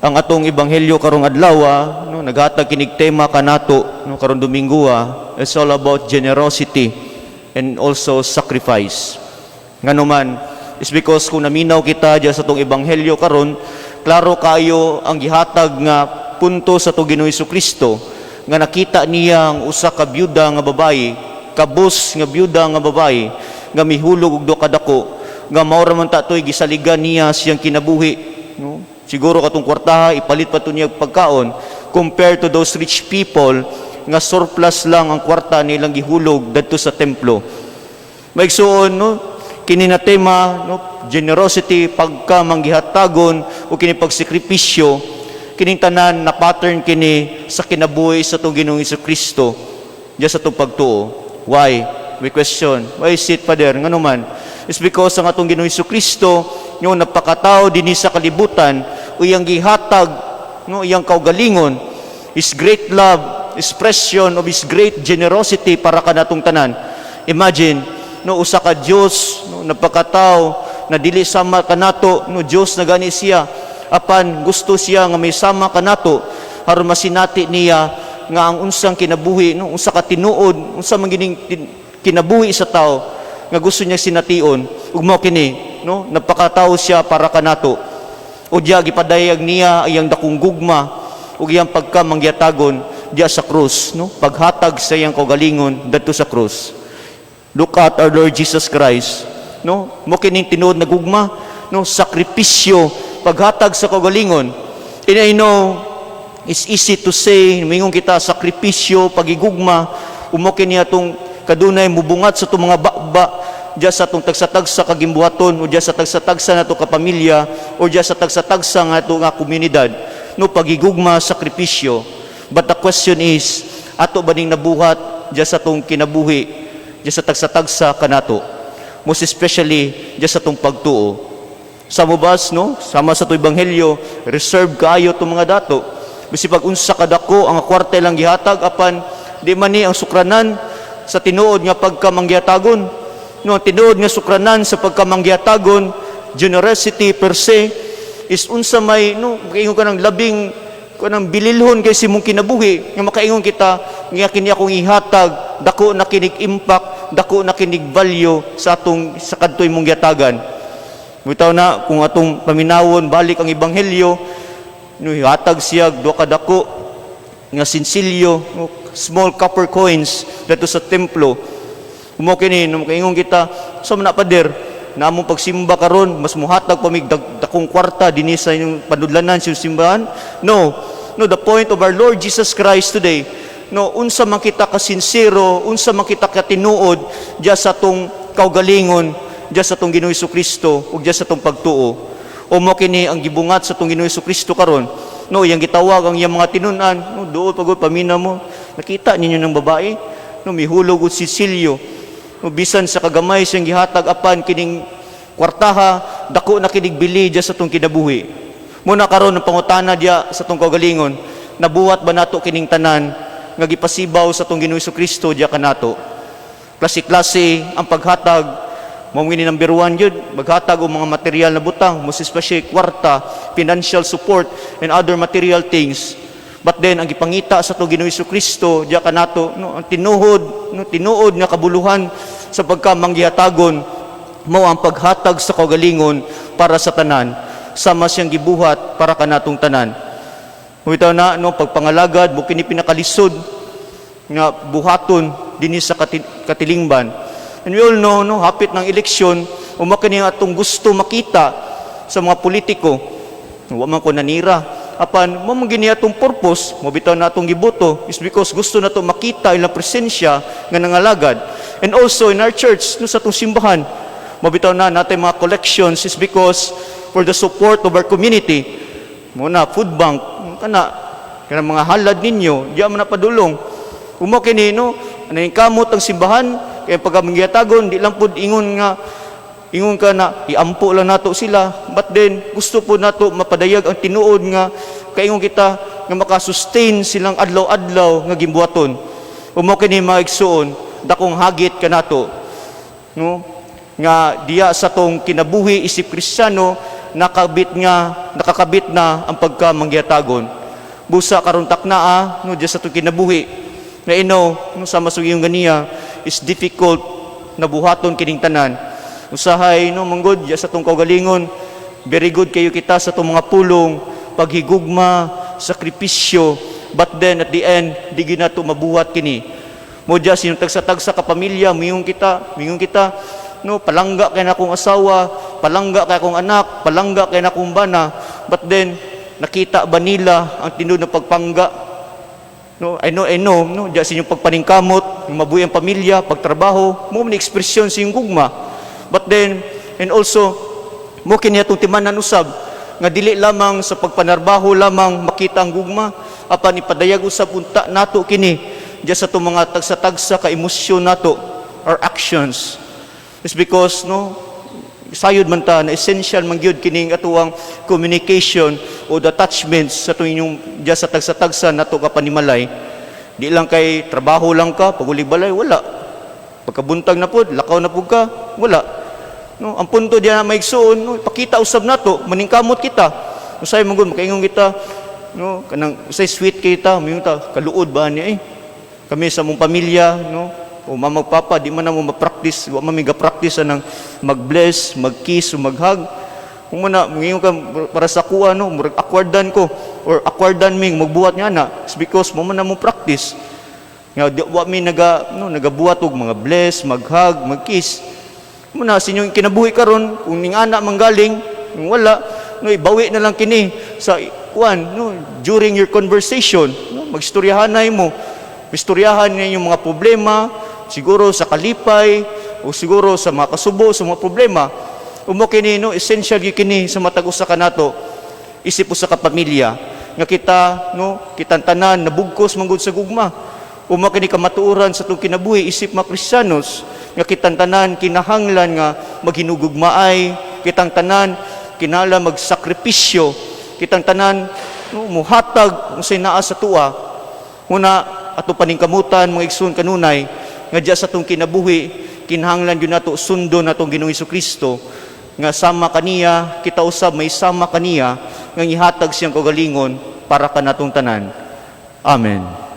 Ang atong ebanghelyo karong adlaw, no, naghatag kinig tema kanato, no, karong Domingo, it's all about generosity and also sacrifice. Ngano man is because kung naminaw kita diya sa atong ebanghelyo karon, klaro kayo ang gihatag nga punto sa atong Ginoong Kristo nga nakita niya ang usa ka byuda nga babayi, kabus nga byuda nga babayi nga mihulog og duha ka dako nga mao ra man ta to'y gisaligan niya siyang kinabuhi, no? Siguro katong kwartaha ipalit pa to niya og pagkaon compared to those rich people nga surplus lang ang kwarta nilang gihulog dadto sa templo. Maigsuon, no, kini na tema, no, generosity, pagka manggihatagon o kini pagsakripisyo, kining tanan na pattern kini sa kinabuhi sa atong Ginoong Kristo diya sa atong pagtuo. Why? We question. Why is it, Father? Ngano man? It's because ang atong Ginoong Kristo yung napakatao dinhi sa kalibutan o iyang gihatag, no, iyang kaugalingon, his great love, expression of his great generosity para kanatong tanan. Imagine, no, usa ka Dios, no, napakatao na dili sama kanato, no, Dios na gani siya, apan gusto siya nga may sama kanato aron masinati niya nga ang unsang kinabuhi, no, unsa ka tinuod, unsa man gining kinabuhi sa tao nga gusto niya sination ug mao kini, no, napakatao siya para kanato. Udya gipadayag niya iyang dakong gugma ug iyang pagka mangyatagon diya sa krus, no, paghatag sa iyang kaugalingon dadto sa krus. Look at our Lord Jesus Christ, no? Mo kining tinuod na gugma, no, sakripisyo, paghatag sa kaugalingon. And I know it's easy to say, mingon kita sakripisyo, pagigugma, umo kini atong kadunay mubungat sa atong mga baba diya sa atong tagsa-tagsa kagimbuhaton o diya sa tagsa-tagsa nato kapamilya o diya sa tagsa-tagsa nga ato nga komunidad, no, pagigugma, sakripisyo. But the question is, ato ba ning nabuhat diya sa atong kinabuhi diya sa tagsa-tagsa kanato, most especially diya sa atong pagtuo? Sa mubas, no, sama sa atong ebanghelyo, reserve kaayo itong mga dato. Bisi pag unsa kadako ang kwarta lang gihatag, apan di man ni ang sukranan sa tinuod nga pagkamangyatagon. No, tinuod nga sukranan sa pagkamangyatagon, generosity per se, is unsa may, no, makaingon ka ng labing kanang bililhon kay simong kinabuhi nga makaingon kita nga kini akong ihatag, dako na kinig impact, dako na kinig value sa atong sa kadtoy mong giatagan. Bitaw na kung atong paminawon balik ang ebanghelyo, no, hatag siya duha ka dako nga sinsilyo, no, small copper coins didto sa templo. Mo kini, no, makaingon kita sa man na, Pader, na among pagsimba karon mas muhatag pa mig dakong kwarta dinhi sa inyong panudlanan sa inyong simbahan. No, the point of our Lord Jesus Christ today, no, unsa man kita ka sinsero, unsa man kita ka tinuod diya sa atong kaugalingon, diya sa atong Ginoong Kristo ug diya sa atong pagtuo. O mo kini ang gibungat sa atong Ginoong Kristo karon, no, iyang gitawag ang iyang mga tinun-an, no, duol pagod pamina mo, nakita ninyo ng babae, no, mihulog og sisilyo, no, bisan sa kagamay siyang gihatag, apan kining kwartaha dako na kinig bili diya sa atong kinabuhi. Muna karon ang pangutana diya sa atong kaugalingon, nabuhat ba nato kining tanan nga gipasibaw sa atong Ginoong Kristo diya kanato? Klase-klase ang paghatag. Mao ni number one yun, maghatag og mga material na butang, most especially kwarta, financial support, and other material things. But then, ang gipangita sa atong Ginoong Kristo diya kanato, no, ang tinuhod, no, tinuod nga kabuluhan sa pagkamanggihatagon, mao ang paghatag sa kaugalingon para sa tanan, sama siyang gibuhat para kanatong tanan. Bitaw na, no, pagpangalagad, mo kini pinakalisod nga buhaton dinhi sa katilingban. And we all know, no, hapit ng eleksyon, uma kini atong gusto makita sa mga politiko. Wa man ko nanira. Apan mo man gini atong purpose, mo bitaw na atong giboto is because gusto nato makita ilang presensya nga nangalagad. And also in our church, no, sa atong simbahan, mo bitaw na natin mga collections is because for the support of our community. Mo na food bank kana kana mga halad ninyo, diya man na padulong. Umo kini, no, anay kamot ang simbahan kay pagka mangyatagon, di lang pud ingon nga ingon ka na iampo lang nato sila, but then gusto po nato mapadayag ang tinuod nga kaingon kita nga makasustain silang adlaw-adlaw nga gimbuhaton. Umo kini, mga igsuon, dakong hagit kanato, no, nga diya sa tong kinabuhi isip Kristiyano. nakabit nga nakakabit na ang pagkamanggihatagon. Busa karon taknaa, no, diya sa atong kinabuhi na ino, no, sama sa iyong ganiya is difficult na buhaton kining tanan. Usahay, no, manggod diya sa atong kaugalingon, very good kayo kita sa atong mga pulong, paghigugma, sakripisyo, but then at the end di gyud nato mabuhat kini. Mo diya sinong tagsa-tagsa ka pamilya, mingon kita, no, "Palangga kay na akong asawa, palangga kay akong anak, palangga kay na akong bana." But then nakita ba nila ang tinuod na pagpangga? No, I know, no, diya sa inyong pagpaningkamot, yung mabuhi ang pamilya, pagtrabaho, mo ni ekspresyon sa inyong gugma. But then, and also, mo kini atong timanan usab nga dili lamang sa pagpanarbaho lamang makita ang gugma, apan ipadayag usab unta nato kini diya sa atong mga tagsa-tagsa ka emosyon nato, our actions. It's because, no, sayod man ta na essential man gyud kining atuang communication o the attachments sa atong inyong diya sa tagsa-tagsa nato ka panimalay. Di lang kay trabaho lang ka, pag-uli balay, wala. Pagkabuntag na pod, lakaw na pud ka, wala. No, ang punto diya na maigsuon, no, ipakita usab nato, maningkamot kita. Usay man gud makaingon kita, no, kanang usay sweet kita, moingon ta, "Kaluod ba niya eh." Kami sa mong pamilya, no, o mama, papa, di man na mo ma-practice, wa man mi ga-practice anang mag-bless, mag-kiss, o mag-hug. Kung man na, moingon ka para sa kuha, no, murag awkwardan ko, or awkwardan ming magbuhat nga na, it's because mo man na mo practice. Nga, di, wa mi naga, no, nagabuhat og mga bless, mag-hug, mag-kiss. Muna, sa inyong kinabuhi karon, kung ning ana manggaling, kung wala, no, ibawi na lang kini sa kuan, no, during your conversation, no, magstoryahanay mo. Istoryahan niyo yung mga problema, siguro sa kalipay, o siguro sa mga kasubo, sa mga problema. Umo kini, no, essential gyud kini sa matag usa ka nato, isip usa ka pamilya, nga kita, no, kitang tanan nabugkos manggod sa gugma. Umo kini kamatuoran sa atong kinabuhi isip mga Kristiyanos, nga kitang tanan kinahanglan nga maghinugugmaay, kitang tanan kinahanglan magsakripisyo, kitang tanan, no, muhatag unsay naa sa tuwa. Una ato paningkamutan, mga igsoon, kanunay nga diya sa atong kinabuhi kinahanglan gyud nato sundon natong Ginoong Kristo nga sama kaniya, kita usab may sama kaniya nga gihatag siyang kaugalingon para kanatong tanan. Amen.